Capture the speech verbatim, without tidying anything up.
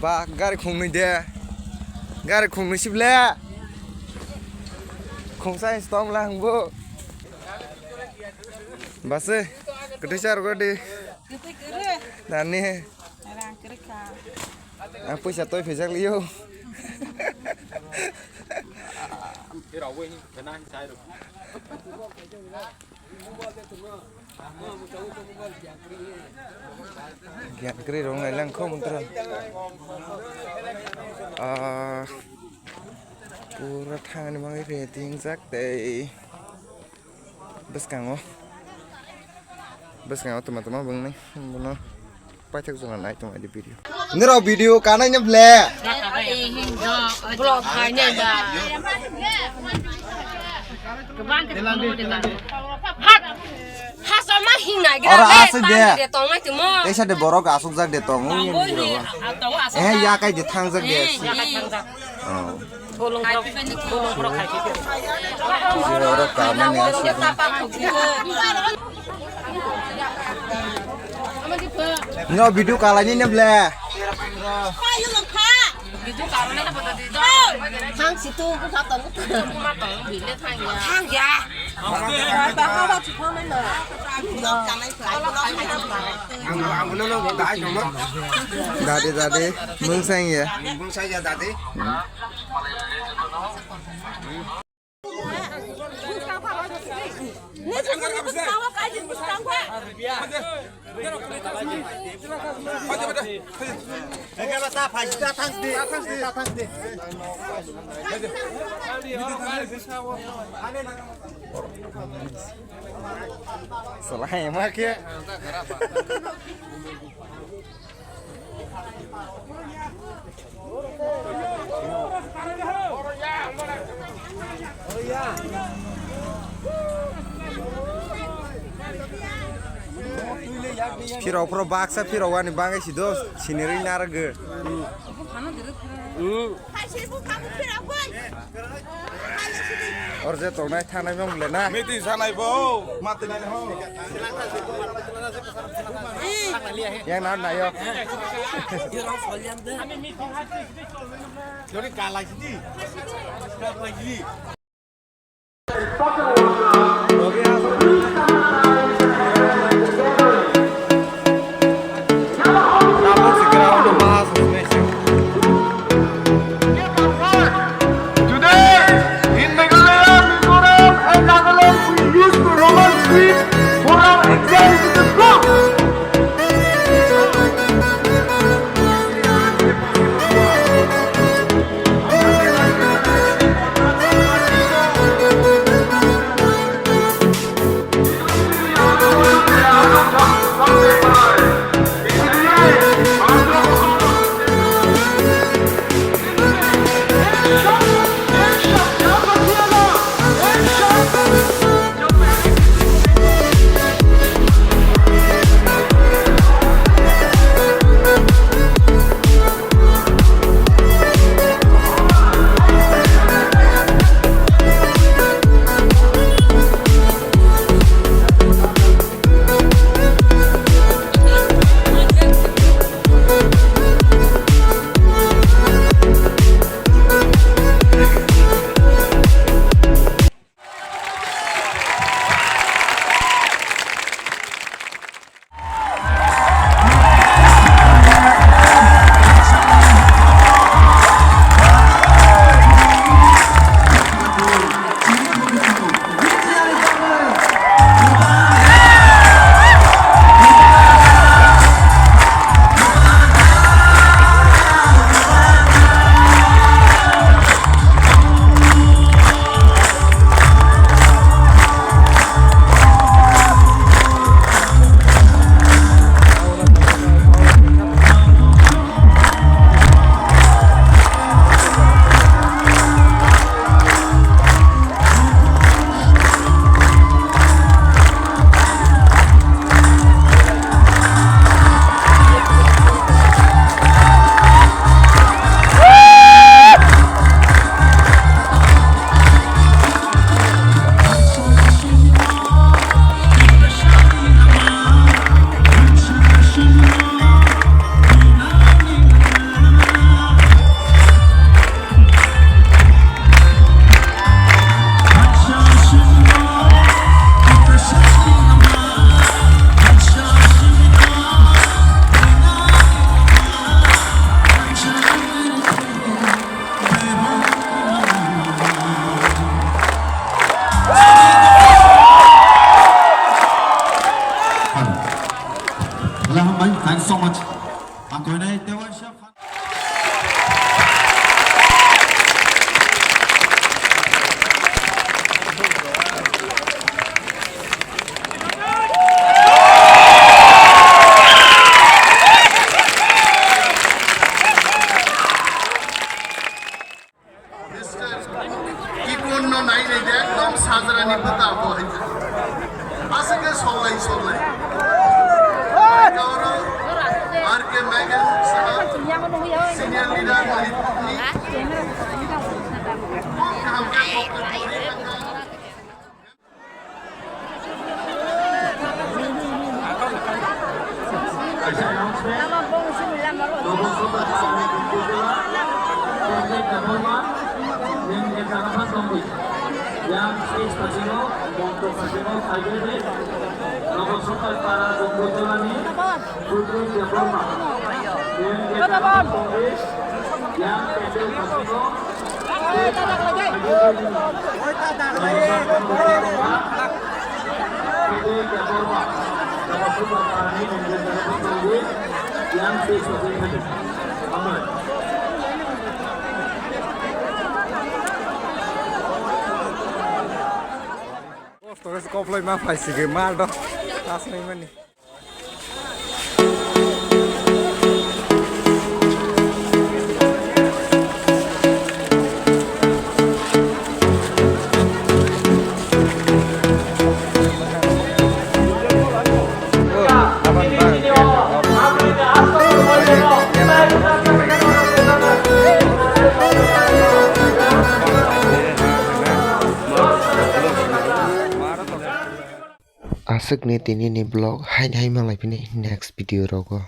Ba, gari khungnwi de. Gari khungnwi sible. Khungsa install la hangbo. Base, kwtwi char godi. Kwtwi kwrwi. Nani. Rang kwrwi kha. Ang puisa toi phejak liyo. Giyan kwrwi rong nai lang kho mantro. Ah, pura thangni mangai re tingjak tei bwskango, bwskango tuma tuma bwngnai bono. Paithak jora nai tong di video. Nirok video kanai ne ble. Vlog khai ne ba. Kwbang khe tongmo de ba. Hat. Hasa ma hing nai gra. Ora asuk de. Tong mai tongmo. Tesa de borok asuk jak de tong. Ui, ui, ui. Eh, ya kai de thang jak de. Eh, ya kai thang jak. Oh. Bolong rok, bolong rok khai khe. Jira oro kamani asuk. No video kalani ne ble. Video kalani ne ble. Thang situ buka tong. Buka tong bile thang ya. Thang ya. Dade dade mungsang ya. Mungsang ya dade. Salai ma khe. Phirok phirok baksa phirok ani bagwi si do sinirwi narwgwi. Orje tongnai thanai mong le na. Meeting sanai bo, mati nai ho. Yang na nayo. Jori kalai sidi. Kalai sidi. Today, in Meghalaya, Mizoram, and Nagaland, we use the Roman script for our exams in the school. So much. Ang koinai tewaisa. Mister Kikun no nai nai de ekdom sajra ni bwta bo hai je. Aswk khe solai solai. Oro R K Megan sahab, senior leader Manipur ni. Kaham khe Kosto khe koplai ma phai sigi mal do. Asmai mani. Aswkni tini ni vlog hai hai manlai phini next video rogo.